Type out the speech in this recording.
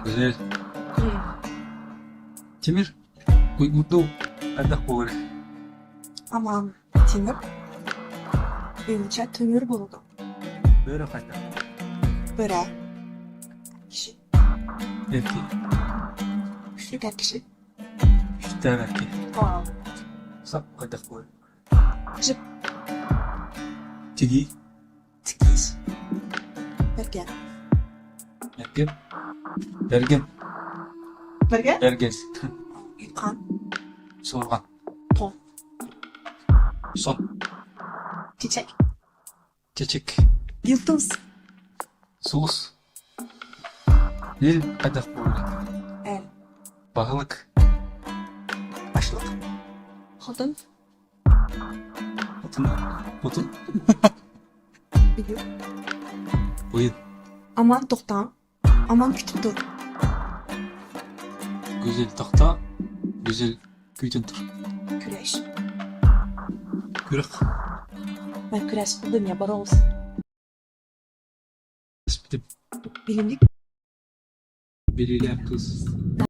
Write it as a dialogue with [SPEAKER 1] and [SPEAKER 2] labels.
[SPEAKER 1] Гүзэл. Тимир уйгурдуу хайдах буолар?
[SPEAKER 2] Аман темир менимче төмөр болду.
[SPEAKER 1] Бөрө хайдах?
[SPEAKER 2] Бөрө киши.
[SPEAKER 1] Эрки.
[SPEAKER 2] Күчтүү эр киши.
[SPEAKER 1] Күчтээх эрки.
[SPEAKER 2] Вау.
[SPEAKER 1] Сап хайдах буолар?
[SPEAKER 2] Жып.
[SPEAKER 1] Тигии.
[SPEAKER 2] Тикиис. Бэргэн.
[SPEAKER 1] Бэргэн. Бэргэн.
[SPEAKER 2] Бэргэн?
[SPEAKER 1] Бэргэн.
[SPEAKER 2] Уйукан.
[SPEAKER 1] Суорҕан.
[SPEAKER 2] Тон.
[SPEAKER 1] Сон.
[SPEAKER 2] Чечек.
[SPEAKER 1] Чэчик.
[SPEAKER 2] Йылдыз.
[SPEAKER 1] Сулус. Ил хайдах буолар?
[SPEAKER 2] Эл.
[SPEAKER 1] Баһылык.
[SPEAKER 2] Башлык. Хотун.
[SPEAKER 1] Хотун. Хотун.
[SPEAKER 2] Быйыл.
[SPEAKER 1] Быйыл.
[SPEAKER 2] Аман тохтоо. Аман күтүп тур.
[SPEAKER 1] Гүзэл тохтоо. Гүзэл күүтэн тур.
[SPEAKER 2] Күрэш.
[SPEAKER 1] Күрэх.
[SPEAKER 2] Мен күрэс кылдым, я боролся.
[SPEAKER 1] Испитим.
[SPEAKER 2] Билимник.
[SPEAKER 1] Билиилээх кыыс.